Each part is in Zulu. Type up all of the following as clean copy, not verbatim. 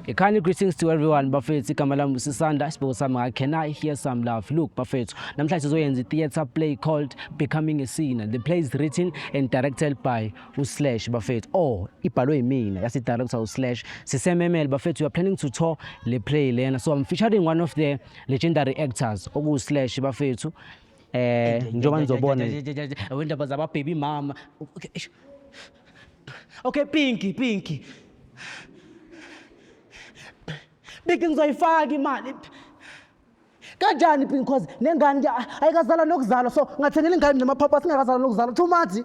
A kind greetings to everyone bafethu. Igama lami uSisanda, isibongo sami nga Can I Hear Some Love? Look bafethu, namhlanje sizoyenza i-theatre play called Becoming a Sinner. The play is written and directed by uSlash bafethu. Oh, ibhalwe yimina, yasi director uSlash. Sisememele bafethu, we are planning to tour le play lena. So I'm featuring one of the legendary actors okuSlash bafethu. Njengoba nizobona wendaba zaba baby mama. Okay. Eish. Okay, Pinky, Pinky. Pinky ngizoyifaka imali. Kanjani Pinky cause nengane nje ayikazalwa nokuzalwa, so ngathengela ingane namaphaphu singakazalwa nokuzalwa 2 months.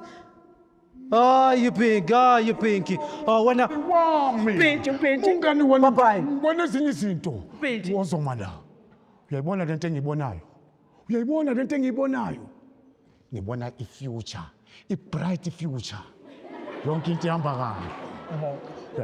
Hayi Pinky, hayi Pinky. Oh wena wami. Pinky, Pinky. Ungani wena. Bye bye. Ngibona ezinye izinto. Pinky. Wozoma la. Uyayibona lento engiyibonayo? Uyayibona lento engiyibonayo? Ngibona i-future, i-bright future. Yonke into ihamba kahle.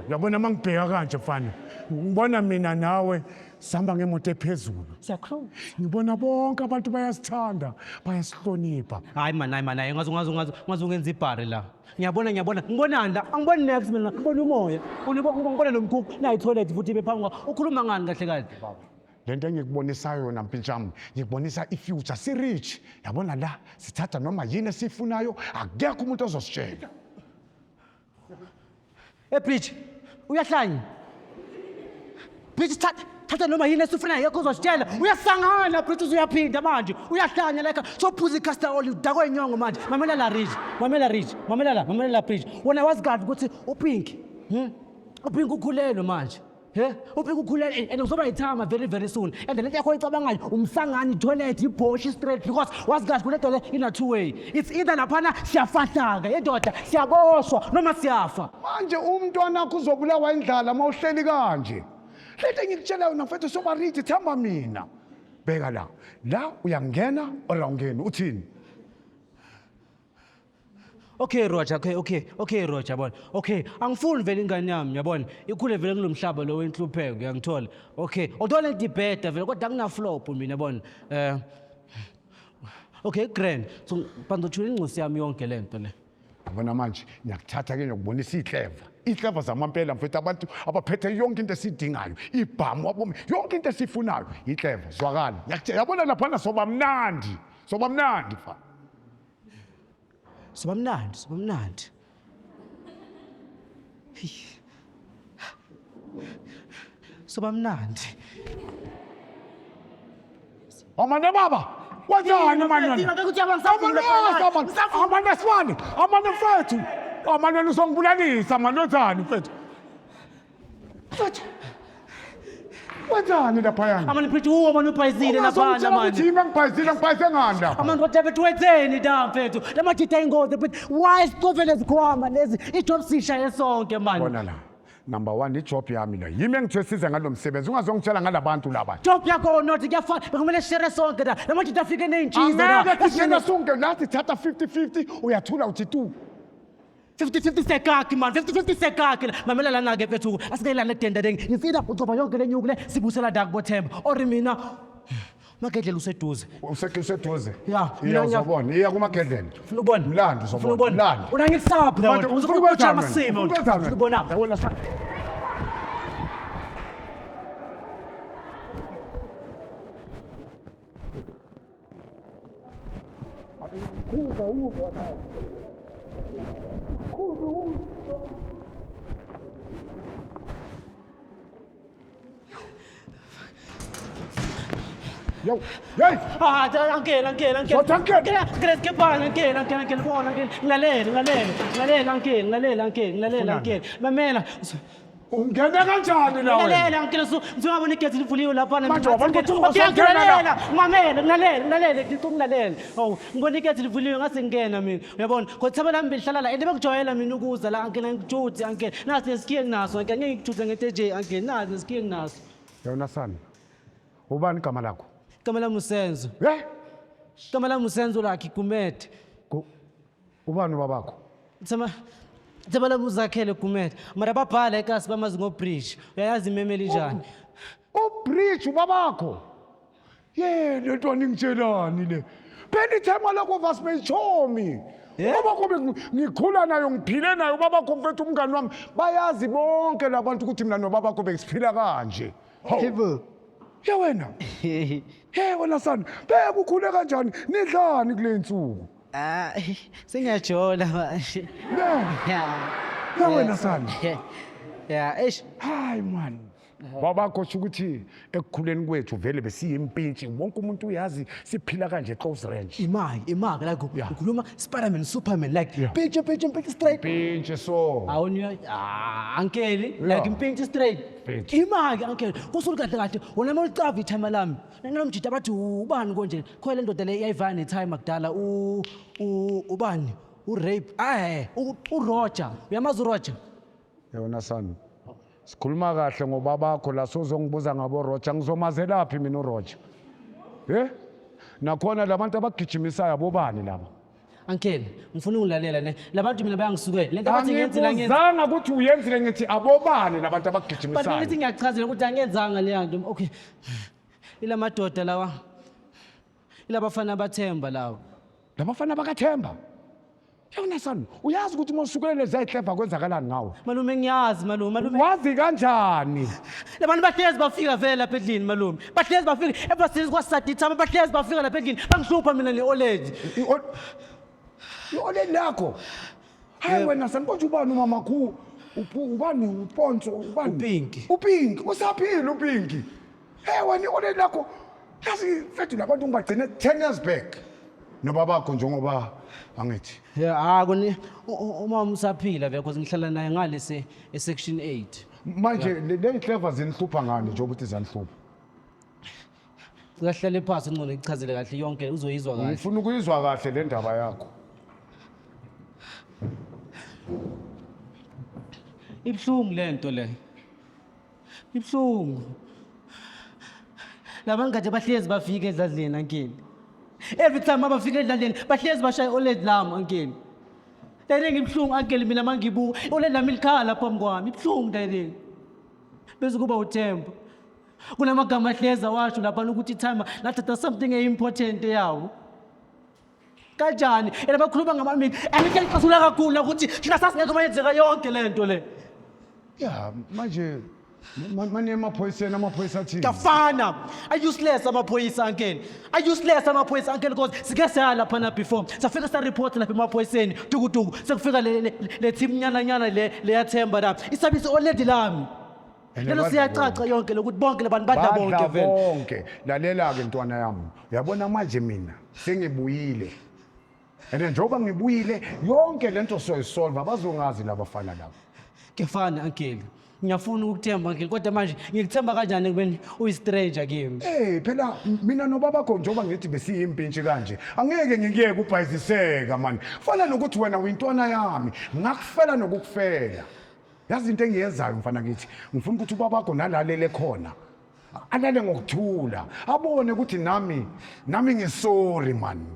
Uyabona uma ngibheka kanje mfana, ngibona mina nawe sihamba ngemoto ephezulu. Siyakhuluma. Ngibona bonke abantu bayasithanda, bayasihlonipha. Hayi man, hayi man, hayi ngaze ngaze ngaze ngaze ungenza ibhari la. Ngiyabona ngiyabona. Ngibonani la? Angiboni next mina, ngibona umoya. Ngibona lo mkhukhu nayi toilet futhi ibe phambi kwakho. Ukhuluma ngani kahle kahle? Lento engikubonisayo yona mpintshami, ngikubonisa i-future, si-rich. Yabona la, sithatha noma yini esiyifunayo, akekho umuntu ozositshela. Hey Bridge, uyahlanya. Bridge thatha thatha noma yini esifunayo akekho ozositshela. Uyasangana Bridge, uyaphinda manje. Uyahlanya like sophuza i-castor oil udakwe inyongo manje. Mamela la Ridge, mamela Ridge, mamela la, mamela la Bridge. Wena wazi kahle ukuthi uPink, uPink ukhulelwe manje. He, uPink ukhulelwe and uzoba yithama very very soon. And lento yakho oyicabangayo umsangani, toilet, ibhoshi straight because wazi kahle kule nto le ina two way. It's either laphana siyafahlaka yendoda, siyaboshwa noma siyafa. Manje umntwana wakho uzobulawa indlala uma uhleli kanje. Lento engikutshela yona mfethu, soba rich, themba mina. Bheka la, la uyangena or awungeni, uthini? Okay Roger, okay, okay, okay Roger, yabona. Okay, angifuni vele ingane yami, yabona. Ikhule vele kulomhlaba lo wenhlupheko, uyangithola. Okay, although le debate vele kodwa angina flop mina, yabona. Okay, grand. So banzothula ingcosi yami yonke lento le. Yabona manje ngiyakuthatha ke ngiyokubonisa ihleva. Ihleva zamampela mfethu, abantu abaphethe yonke into esiyidingayo, ibhamu wabomi, yonke into esiyifunayo, ihleva zwakala. Ngiyakutshela, yabona laphana soba mnandi. Soba mnandi mfana. Soba mnandi, soba mnandi. Soba mnandi. Amane baba, wenzani mani wena? Amane sibani, amane mfethu. Amane wena uzongibulalisa mani, wenzani mfethu? Mfethu. Wenzani laphayana? Amane mfethu, uwo mani ubhayizile laphana mani. Ungazongitshela ukuthi yimi engibhayizile, ngibhayize ngani lapha? Amane kodwa mfethu wenzeni da mfethu? La majita ayingozi mfethu. Why sicofe lezikhwama lezi? I-job sishaye sonke mani. Bona la. Number 1, i-job yami le. Yimi engithwesize ngalo msebenzi. Ungazongitshela ngalabantu laba. Job yakho or not kuyafana. Bekumele sishere sonke la. La majita afike ney'ntshiza la. Angeke singene sonke la, sithatha 50-50, uyathula uthi tu. 50-50 sekakhi man, 50-50 sekakhi la. Mamela lana-ke mfethu, asingeyilana ekudenda lengi. Insila ucoba yonke le nyuku le, sibusela la kuboThemba. Or mina, Magedlela useduze. Useduze? Ya, Iya, mina uzobona. Iya kuMagedlela. Ufuna ukubona? Mlando uzobona. Ufuna ukubona? Mlando. Una ngikusaphi la Manje wena? ufuna ukwenzani wena? Ufuna Ufuna ukwenzani wena? ukubona? Yabona sa- Yo, hey! Ah, angena, angena, angena. What, angena? Angena, angena, skipana, angena, angena, angena, bona, angena. Ngilalele, ngilalele, ngilalele, angena, ngilalele, angena, ngilalele, Ufunani? angena. Mamela. Ungena kanjani la wena? Ngilalele, angena, so, ngizongabona igezi livuliwe laphana. Manje wabona ukuthi Okay, uzongena la? ngilalela, mamela, ngilalele, ngilalele, ngicela ungilalele. Awu, ngibona igezi livuliwe ngase ngingena mina. Uyabona? Kodwa thaba lami belihlala la, and bengijwayela mina ukuza la, angena ngijuthe, angena. Nasi nesikhiye nginaso, angena ngeke ngijuthe ngento enje, angena, nasi nesikhiye nginaso. Yona sana. Ubani igama lakho? Igama lami uSenzo. Eh? Igama lami uSenzo lakhe Gumede. Ubani ubabakho? Thema Thema lami uZakhele Gumede. Mara babhala ekasi bamazi ngoBridge. Uyayazi imemeli njani? UBridge ubabakho? Ye, le nto ningitshelani le? Phela ithema lakho vasime ichomi. Ubaba kho ngikhula nayo, ngiphile nayo, ubaba kho mfethu umngani wami. Bayazi bonke labantu ukuthi mina nobaba kho besiphila kanje. Hawu. Yebo. Ya wena. Hey wena son, bheka ukhule kanjani? Nidlani kule nsuku? Ah, sengiyajola manje. Ne. Ya. Ya wena son. Ya, eish. Hayi man. Babakho sho ukuthi ekukhuleni kwethu vele besiyimpintshi, wonke umuntu uyazi siphila kanje close range. Imali, imali like ukhuluma Spider-Man, Superman like pinch pinch pinch straight. Impintshi so. Awuni ah uncle like impintshi straight. Mpintshi. Imali uncle, kusulu kahle kahle wona mawulicava itimer lami. Nalomjita bathi ubani konje? Khona le ndoda le iyayivana netimer kudala u ubani? U-rape. Ah, uRoger. Uyamazi uRoger? Yona son. Sikhuluma kahle ngobabakho la, sozongibuza ngabo Roger, ngizomazelaphi mina uRoger? Eh? Nakhona labantu abagijimisayo abobani laba? Uncle, ngifuna ungilalela ne. Labantu mina bayangisukela. Lento abathi ngiyenzile angiyenzi. Angibuzanga ukuthi uyenzile, ngithi abobani labantu But ngithi abagijimisayo. ngiyakuchazela ukuthi angiyenzanga leya nto. Okay. Ila madoda lawa. Ilabafana bathemba lawa. Labafana bakaThemba. Yona son, uyazi ukuthi uma usukele lezi ayihleva kwenzakalani ngawe? Malume ngiyazi malume, malume. Wazi kanjani? Labantu bahlezi bafika vele lapha endlini malume. Bahlezi bafika ever since kwasadi ithama bahlezi bafika lapha endlini. Bangihlupha mina ne-oledi. I-oledi lakho. Hayi wena son, konje ubani umamakhu? Ubani uPonso, ubani? UPinki. UPinki, usaphila uPinki. Hey wena i-oledi lakho. Yazi mfethu labantu ngibagcine 10 years back. Nobabakho njengoba angithi. Yeah, ah kuni uma usaphila vele because ngihlala naye ngale se section 8. Manje le clever zinihlupha ngani njengoba uthi zanihlupha? Sikahlale phansi ngcono ngichazele kahle yonke uzoyizwa kahle. Ngifuna ukuyizwa kahle le ndaba yakho. Ibuhlungu lento le. Ibuhlungu. Laba ngade bahlezi bafika edladleni ankeli. Every time abafika edladleni bahlezi bashaya oledi lami ankeli. Dayileng ibuhlungu ankeli mina mangibuka oledi lami likhala phambi kwami ibuhlungu dayileng. Bese kuba uThemba. Kunamagama ahlezi awasho lapha ukuthi timer lathatha something important yawo. Kanjani? Ena bakhuluma ngamamini. Angike ngicasula kakhulu ukuthi thina sasingekho mayenzeka yonke lento le. Ya manje manje emaphoyiseni, amaphoyisa athini? Kafana. A-useless amaphoyisa uncle. A-useless amaphoyisa uncle because sike saya laphana before. Safika sa report lapha emaphoyiseni. Tukutuku sekufika le team nyana nyana le leyathemba la. Isabise oledi lami. And Lelo badla siyacaca yonke lokuthi bonke labantu badla bonke badla vele. bonke. Lalela-ke ntwana yami, uyabona manje mina sengibuyile, and njengoba ngibuyile yonke lento soyisolva, bazongazi labafana laba. Kefana uncle. Ngiyafuna ukukuthemba uncle kodwa manje ngikuthemba kanjani ekubeni uyi-stranger kimi? Hey phela mina nobabakho njengoba ngithi besiyimpintshi kanje, angeke ngikuyeke ubhayiziseka mani. Fana nokuthi wena uyintwana yami, ngakufela nokukufela. Yazi into engiyenzayo mfana kithi, ngifuna ukuthi ubabakho nalalele khona, alale ngokuthula, abone ukuthi nami ngisorry man,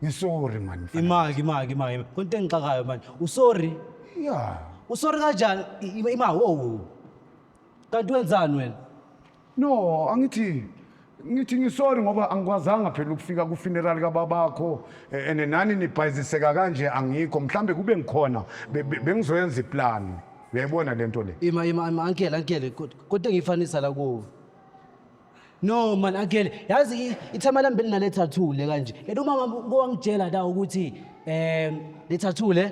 ngisorry man mfana. Imaki imaki imaki. Konke engixakayo manje. Usorry. Ya. Usorry kanjani? Ima wo. Kanti wenzani wena? No, angithi ngithi ngisorry ngoba angikwazanga phela ukufika ku-funeral kababakho, and nani nibhayiziseka kanje angikho, mhlambe kube ngikhona bengizoyenza iplani, uyayibona lento le. Ima ima ima uncle uncle kodwa ngifanisa la kuwo. No man uncle, yazi ithama lami belinale tattoo le kanje. Lento umama kowangitshela la ukuthi le tattoo le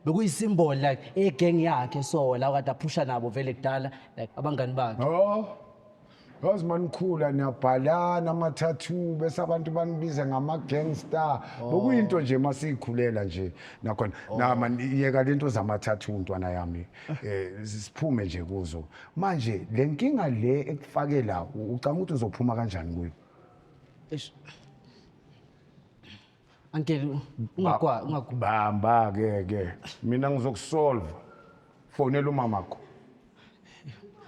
bekuyisymbol like egang yakhe, so la kade aphusha nabo vele kudala like abangani bakhe. Oh. Yazi manikhula niyabhalana ama-tattoo bese abantu banibize ngama-gangster. Bekuyinto nje masiyikhulela nje nakhona. Na man yeka lento zama-tattoo ntwana yami. Siphume nje kuzo. Manje le nkinga le ekufake la, ucabanga ukuthi uzophuma kanjani kuyo? Eish. Uncle ungakwa ungakwa Bamba ke ke. Mina ngizokusolve. Fonela umamakho.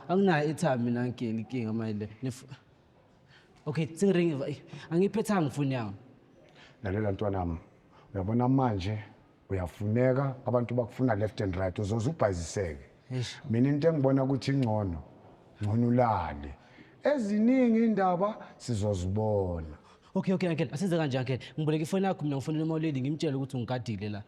Anginayo i-time mina uncle, inkinga manje le. Okay, singiringi angiphethanga ifoni yami. Lalela ntwana yami. Uyabona manje uyafuneka, abantu bakufuna left and right, uzoze ubhayiziseke. Eish. Mina into engibona ukuthi ingcono, ngcono ulale. Eziningi indaba sizozibona. Okay, okay uncle, asenze kanje uncle. Ngiboleka ifoni yakho mina ngifonele uMawuledi ngimtshele ukuthi ungigadile la.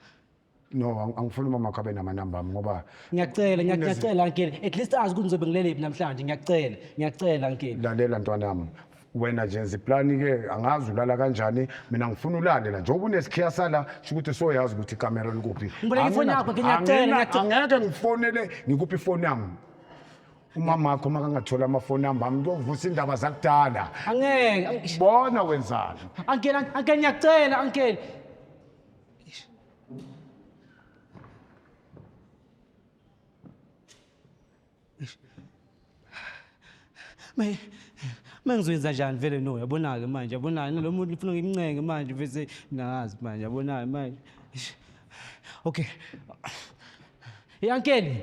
No, angifuni umama wakho abe namanamba ami ngoba Ngiyacela, ngiyacela uncle. At least azi ukuthi ngizobe ngilele phi namhlanje. Ngiyacela, ngiyacela uncle. Lalela ntwana yami. Wena nje enza iplani ke angazi ulala kanjani mina ngifuna ulale la njengoba unesikhiya sala sho ukuthi soyazi ukuthi ikamera likuphi. Ngiboleka ifoni yakho, ngiyacela, ngiyacela. Angeke ngifonele ngikuphi ifoni yami. Umamakho makangathola amafoni namba ami kuyovusa indaba zakudala. Angeke. Bona wenzani? Uncle, uncle ngiyacela uncle. Maye mangizoyenza njani vele no yabona-ke manje yabona nalo muntu ufuna ngimncenge manje bese nangazi manje yabona manje. Okay. Hey ankeli.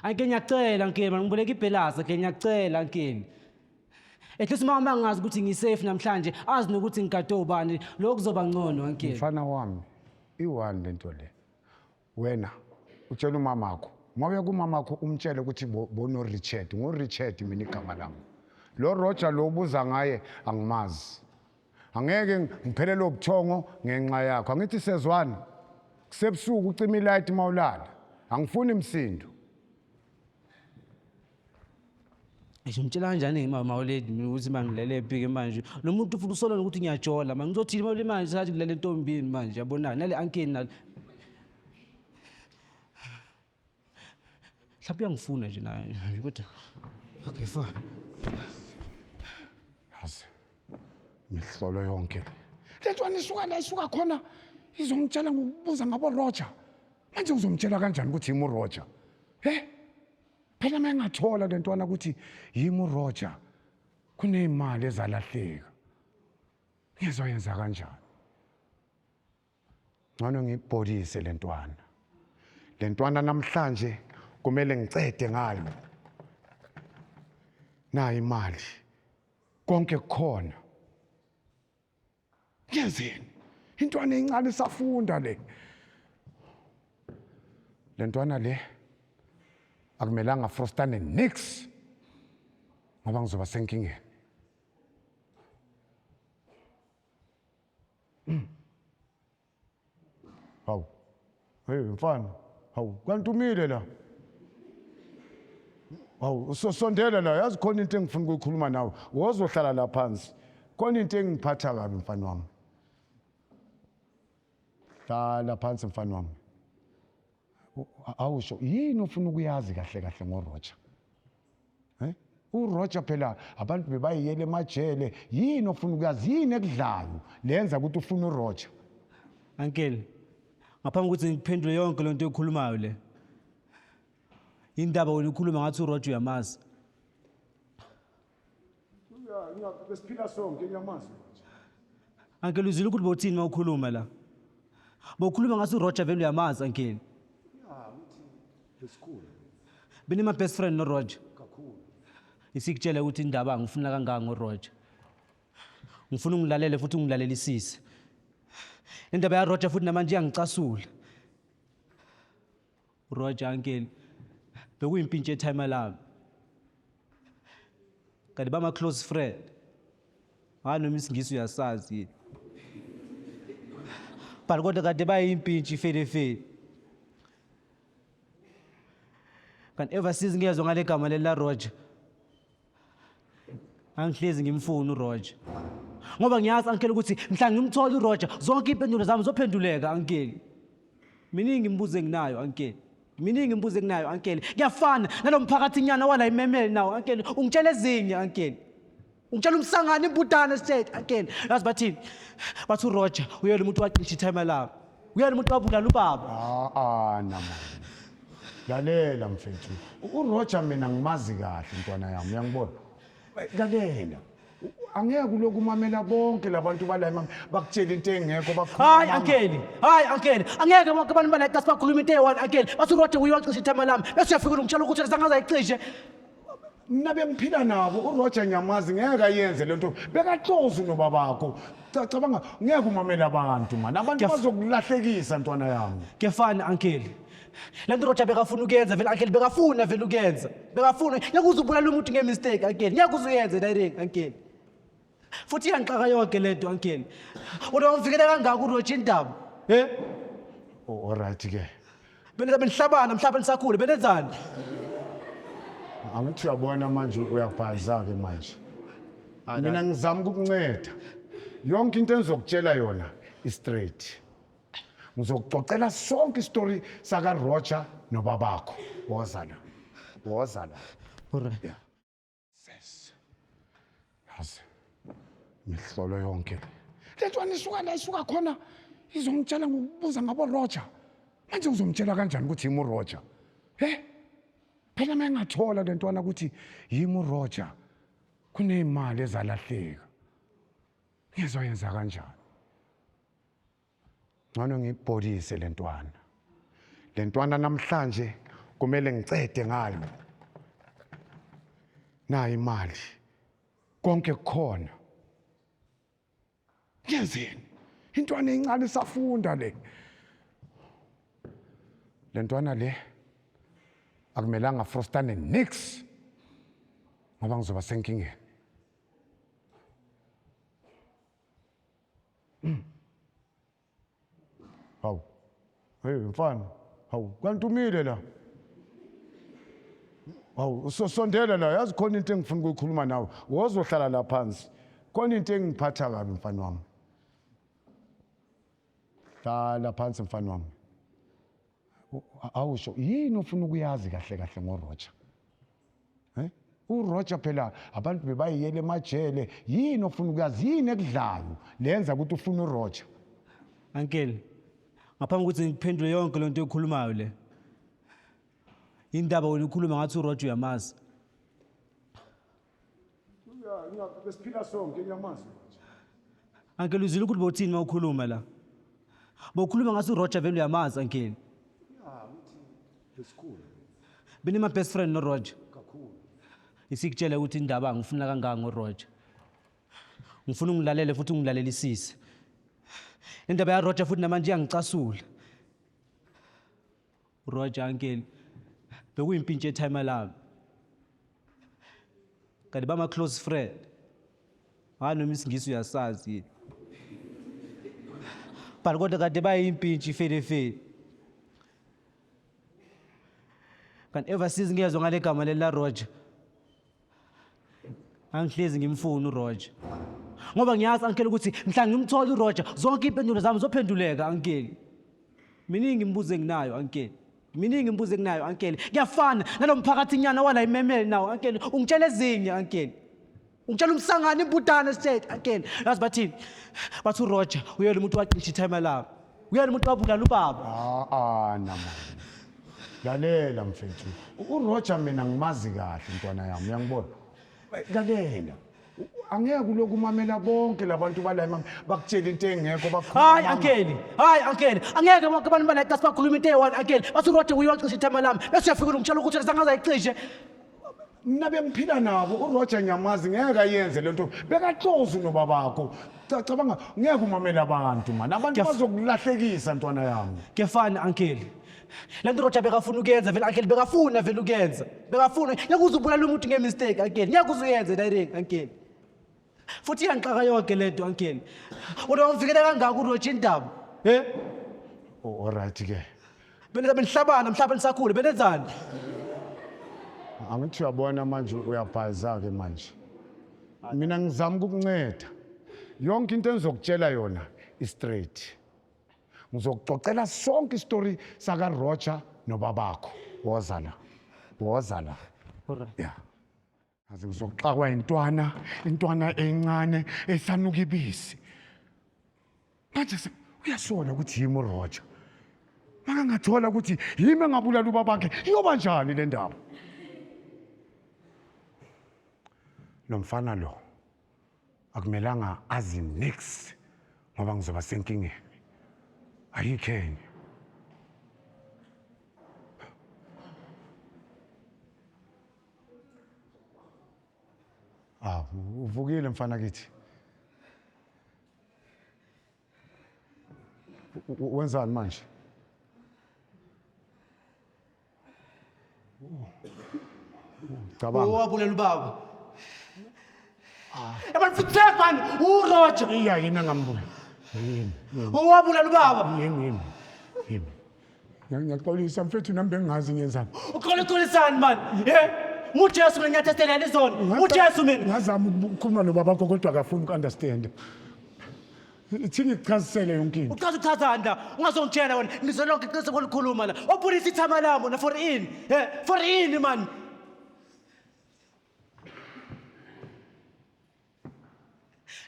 Ankeli ngiyacela ankeli man ngiboleka ibhelasa ankeli ngiyacela ankeli. At least mama angazi ukuthi ngisafe namhlanje azi nokuthi ngigade ubani lokho kuzoba ngcono ankeli. Mfana wami i-one lento le. Wena utshela umamakho. Uma uya kumamakho umtshele ukuthi bono Richard, ngo Richard mina igama lami. Lo Roger lo ubuza ngaye angimazi. Angeke ngiphelelwe ubuthongo ngenxa yakho. Angithi sezwana. Kusebusuku ucima ilight mawulala. Angifuni msindo. Ngisho ngitshela kanjani mama oledi mina ukuthi mangilele phi-ke manje lo muntu futhi usola nokuthi ngiyajola manje ngizothini manje manje sathi ngilele entombini manje yabona nale ankeni nale mhlawumbe uyangifuna nje naye kodwa okay fine. Yazi mihlolo yonke le. Le ntwana isuka la isuka khona izongitshela ngokubuza ngabo Roger. Manje uzomtshela kanjani ukuthi yimi uRoger? He? Phela uma engathola le ntwana ukuthi yimi uRoger kuney'mali ezalahleka. Ngizoyenza kanjani? Ngcono ngiyibhodise le ntwana. Le ntwana namhlanje kumele ngicede ngayo. Nayi imali. Konke kukhona. Ngenzeni? Intwana encane isafunda le. Le ntwana le akumelanga frostane nix ngoba ngizoba senkingeni. Hawu. Hey mfana. Hawu, kanti umile la. Hawu, usosondela la, yazi khona into engifuna ukuyikhuluma nawe. Wozohlala la phansi. Khona into engiphatha kabi mfana wami. Hlala phansi mfana wami. Awusho yini ofuna ukuyazi kahle kahle ngoRoger? Eh? URoger phela abantu bebayiyela emajele yini ofuna ukuyazi yini ekudlayo lenza ukuthi ufune uRoger? Uncle, ngaphambi kokuthi ngiphendule yonke lento oyikhulumayo le. Indaba wena ukhuluma ngathi uRoger uyamazi. Besiphila sonke ngiyamazi. Uncle uzwile ukuthi bothini uma ukhuluma la? Bokhuluma ngathi uRoger vele uyamazi uncle. Benima best friend noRoger. Kakhulu. Isikutshele ukuthi indaba ngifuna kangaka ngoRoger. Ngifuna ungilalele futhi ungilalelisise. Indaba yaRoger futhi namanje iyangicasula. URoger uncle bekuyimpintshi etimer lami. Kanti bama close friend. Hayi noma isingisi uyasazi yini. But kodwa kade bayimpintshi felefele. Kanti ever since ngiyezwa ngale gama leli la Roger. Angihlezi ngimfuna uRoger. Ngoba ngiyazi uncle ukuthi mhla ngimthola uRoger zonke impendulo zami zophenduleka uncle. Miningi imibuzo enginayo uncle. Miningi imibuzo enginayo uncle. Kuyafana nalo mphakathi nyana wala imemele nawo uncle. Ungitshela ezinye uncle. Ungitshela umsangano imbudane state uncle. Yazi bathini? Bathi uRoger uyena umuntu wacisha itimer lami. Uyena umuntu wabulala ubaba. Ah ah nama. Lalela mfethu. URoger mina ngimazi kahle mntwana yami uyangibona. Lalela. Angeke uloku umamela bonke labantu bala mama bakutshela into engekho bakhuluma. Hayi ankeli, hayi ankeli. Angeke bonke abantu bala kasi bakhuluma into eyi-one ankeli. Bathi uRoger uye wacisha itimer lami. Bese uyafika ungitshela ukuthi zangaze ayicishe. Mina bengiphila nabo uRoger ngiyamazi ngeke ayenze lento. Bekaclose nobabakho. Cabanga ngeke umamele abantu man. Abantu bazokulahlekisa ntwana yami. Kuyafana uncle. Le nto Roger bekafuna ukuyenza vele uncle bekafuna vele ukuyenza. Bekafuna ngeke uze ubulale umuntu ngemistake uncle. Ngeke uze uyenze direct uncle. Futhi iyangixaka yonke le nto uncle. Wena ungivikele kangaka uRoger indaba. Eh? Oh, all right ke. Benza benihlabana mhlawumbe nisakhule benenzani? Angithi uyabona manje uyabhaza ke manje. Mina ngizama ukukunceda. Yonke into engizokutshela yona i straight. Ngizokuxoxela sonke istory saka Roger nobabakho. Woza la. Woza la. Alright. Yeah. Ses. Yazi. Mihlolo yonke le. Le ntwana isuka la isuka khona izongitshela ngokubuza ngabo Roger. Manje uzomtshela kanjani ukuthi yimi uRoger? He? Phela uma engathola le ntwana ukuthi yimi uRoger kuneyimali ezalahleka. Ngizoyenza kanjani? Ngcono ngiyibhodise le ntwana. Le ntwana namhlanje kumele ngicede ngayo. Nayi imali. Konke kukhona. Ngenzeni? Intwana encane isafunda le. Le ntwana le akumelanga frostane nix ngoba ngizoba senkingeni. Hawu. Hey mfana. Hawu, kanti umile la. Hawu, usosondela la, yazi khona into engifuna ukuyikhuluma nawe. Wozohlala la phansi. Khona into engiphatha kabi mfana wami. Hlala phansi mfana wami. Awusho yini ofuna ukuyazi kahle kahle ngoRoger? Eh? URoger phela abantu bebayiyela emajele, yini ofuna ukuyazi yini ekudlayo lenza ukuthi ufune uRoger? Uncle, ngaphambi kokuthi ngiphendule yonke lento oyikhulumayo le. Indaba wena ukhuluma ngathi uRoger uyamazi. Besiphila sonke ngiyamazi. Uncle uzwile ukuthi bowuthini uma ukhuluma la? Bowukhuluma ngathi uRoger vele uyamazi uncle. Benima best friend noRoger. Kakhulu. Isikutshele ukuthi indaba ngifuna kangaka ngoRoger. Ngifuna ungilalele futhi ungilalelisise. Indaba yaRoger futhi namanje iyangicasula. Roger uncle bekuyimpintshi etimer lami. Kanti bama close friend. Hayi noma isingisi uyasazi yini. But kodwa kade bayimpintshi felefele. Kanti ever since ngiyezwa ngale gama leli la Roger. Angihlezi ngimfuni uRoger. Ngoba ngiyazi uncle ukuthi mhla ngimthola uRoger zonke impendulo zami zophenduleka uncle. Miningi imibuzo enginayo uncle. Miningi imibuzo enginayo uncle. Kuyafana nalomphakathi nyana wala imemele nawo uncle. Ungitshela ezinye uncle. Ungitshela umsangano imbudane state uncle. Yazi bathini? Bathi uRoger uyena umuntu wacisha itimer lami. Uyena umuntu wabulala ubaba. Ah ah nama. Lalela mfethu. URoger mina ngimazi kahle mntwana yami uyangibona. Lalela. Angeke uloku umamela bonke labantu bala imama bakutshela into engekho bakhuluma. Hayi ankeli, hayi ankeli. Angeke bonke abantu bala kasi bakhuluma into eyi-one ankeli. Bathi uRoger uye wacisha ithema lami. Bese uyafika ungitshela ukuthi zangaze ayicishe. Mina bengiphila nabo uRoger ngiyamazi ngeke ayenze lento. Bekaclose nobabakho. Cabanga ngeke umamele abantu man. Abantu bazokulahlekisa ntwana yami. Kuyafana ankeli. Le nto uRoger bekafuna ukuyenza vele ankeli bekafuna vele ukuyenza. Bekafuna ngeke uze ubulale umuntu ngemistake ankeli. Ngeke uze uyenze direct ankeli. Futhi iyangixaka yonke le nto ankeli. Wena ungivikele kangaka uRoger indaba. Eh? Oh, all right ke. Benza benihlabana mhlawumbe nisakhule benenzani? Angithi uyabona manje uyabhaza ke manje. Mina ngizama ukukunceda. Yonke into engizokutshela yona i straight. Ngizokuxoxela sonke istory saka Roger nobabakho. Woza la. Woza la. Alright. Yeah. Aze ngizoxakwa intwana, intwana encane esanuka ibisi. Manje uyasola ukuthi yimi uRoger. Makangathola ukuthi yimi engabulala ubabakhe, iyoba njani le ndaba? Lo mfana lo akumelanga azi nix ngoba ngizoba senkingeni. Ayikho enye. Ah, uvukile mfana kithi. Wenzani manje? Cabanga. Owabulela ubaba. Yabona futhi man, uRoger. Iya yini angambulala? Yimi. Owabulala ubaba. Yimi yimi. Yimi. Ngiyaxolisa mfethu nami bengingazi ngiyenzani. Uqola uxolisani man. Eh? NguJesu mina ngiyathethelela izona. UJesu mina. Ngazama ukukhuluma nobabakho kodwa akafuni uku-understand. Ithi ngikuchazisele yonke into. Uchaza uchazani la? Ungazongitshela wena. Ngizwe lonke iqiniso kolikhuluma la. Wabulisa ithama lami wena for ini? Eh, for ini man?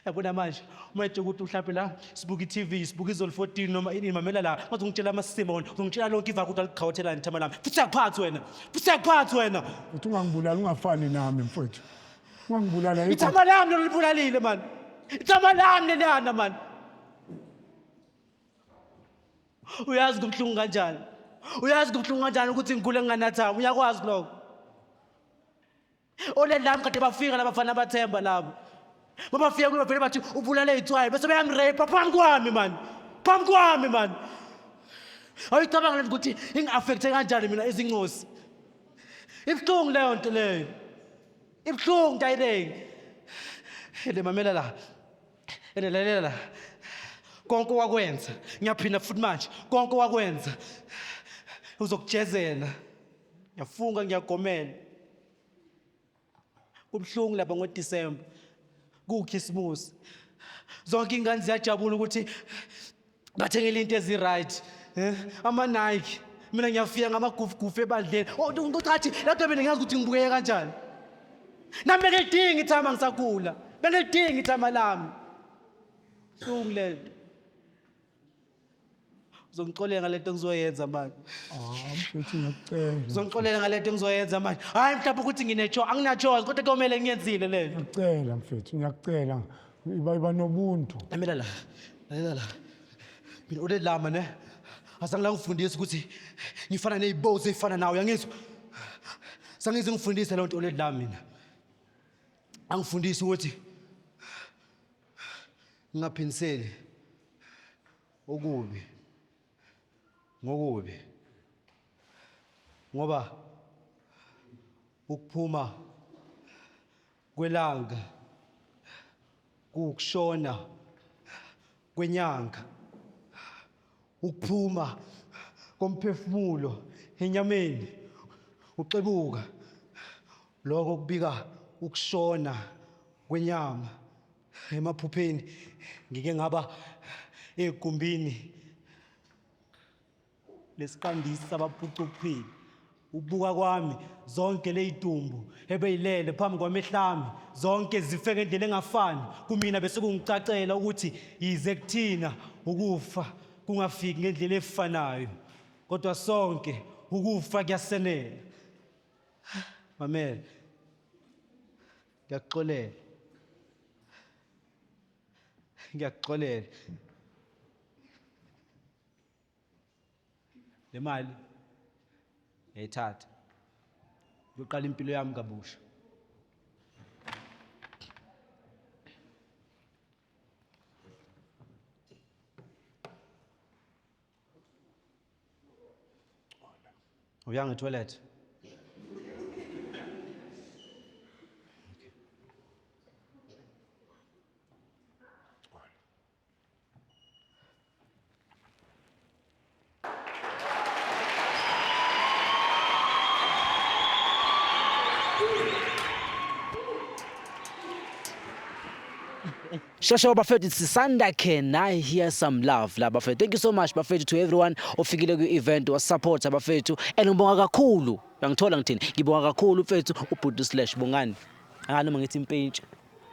Yabona manje uma etshela ukuthi mhlawumbe la sibuka i-TV sibuka izolo 14 noma ini mamela la ngaze ungitshela amasimo wena uzongitshela lonke ivaka ukuthi aliqhawathelani ithama lami futhi siyakuphathi wena futhi siyakuphathi wena Uthi ungangibulali ungafani nami mfowethu. Ungangibulala yikho. Ithama lami lolu libulalile mani. Ithama lami leliyana mani. Uyazi kubuhlungu kanjani? Uyazi kubuhlungu kanjani ukuthi ngikhule nginganathama? Uyakwazi lokho? Oleli lami kade bafika labafana bathemba labo. Babafika kuyo vele bathi ubulale itswayi bese bayamrape phambi kwami mani. Phambi kwami mani. Awuyicabanga lento ukuthi ingi-affecte kanjani mina izingozi. Ibuhlungu leyo nto leyo. Ibuhlungu Tayireng. Ene mamela la. Ene lalela la. Konke wakwenza. Ngiyaphinda futhi manje. Konke wakwenza. Uzokujezela. Ngiyafunga ngiyagomela. Kubuhlungu lapha ngoDecember. KuKhisimusi. Zonke ingane ziyajabula ukuthi bathengele into ezi-right eh? Ama-Nike. Mina ngiyafika ngamagufugufu ebandleni. Oh, ucathi lapho mina ngiyazi ukuthi ngibukeke kanjani. Nami bengilidinga ithama ngisakhula. Bengilidinga ithama lami. Buhlungu le nto. Uzongixolela ngale nto engizoyenza manje. Ah, mfethu ngiyakucela. Uzongixolela ngale nto engizoyenza manje. Hayi mhlawumbe ukuthi ngine-choice, angina-choice kodwa kuyomele ngiyenzile le nto. Ngiyakucela mfethu, ngiyakucela. Iba iba nobuntu. Mamela la. Lalela la. Mina ulelama ne. Azange la ngifundise ukuthi ngifana nezibozi ezifana nawe uyangizwa? Sangize ngifundise leyo nto olelama mina. Angifundise ukuthi ngingaphindiseli okubi ngokubi ngoba ukuphuma kwelanga kuwukushona kwenyanga ukuphuma komphefumulo enyameni uxebuka lokho kubika ukushona kwenyama emaphupheni ngike ngaba egumbini lesiqandisi sabaphucuphile ubuka kwami zonke leyidumbu ebeyilele phambi kwamehlami zonke zife ngendlela engafani kumina bese kungicacela ukuthi yize kuthina ukufa kungafiki ngendlela efanayo kodwa sonke ukufa kuyasenela. Mamela, ngiyakuxolela, ngiyakuxolela. Le mali ngiyayithatha ngiyoqala impilo yami kabusha. Uya ngetoilet. Shosho bafethu, it's Sisanda. Can I hear some love la bafethu? Thank you so much bafethu to everyone ofikile kwi-event wasupport bafethu and ngibonga kakhulu. Uyangithola ngithini? Ngibonga kakhulu mfethu ubhuti Slash Bongani. Ah noma ngithi impintshi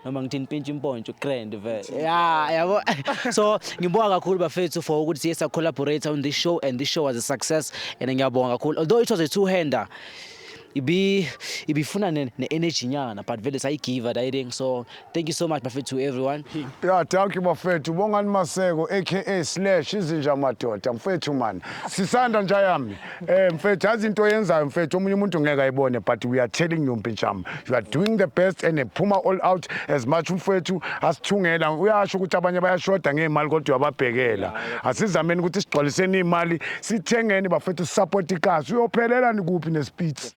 noma ngithi impintshi impontsho grand vele. Yeah, yabo. So ngibonga kakhulu bafethu for ukuthi siye sa collaborate on this show and this show was a success and ngiyabonga kakhulu. Although it was a two-hander, ibi ibifuna ne-energy nyana but vele sayigiva that so thank you so much bafethu to everyone. Ya, thank you bafethu. Bongani Maseko aka Slash izinja madoda mfethu man. Sisanda nja yami. Eh mfethu yazi into oyenzayo mfethu omunye umuntu ngeke ayibone but we are telling you mpintsham. You are doing the best and phuma all out as much mfethu asithungela. Uyasho ukuthi abanye bayashoda ngemali kodwa uyababhekela. Asizameni ukuthi sigcwaliseni imali sithengeni bafethu support ikasi. Uyophelela nikuphi nespeeds.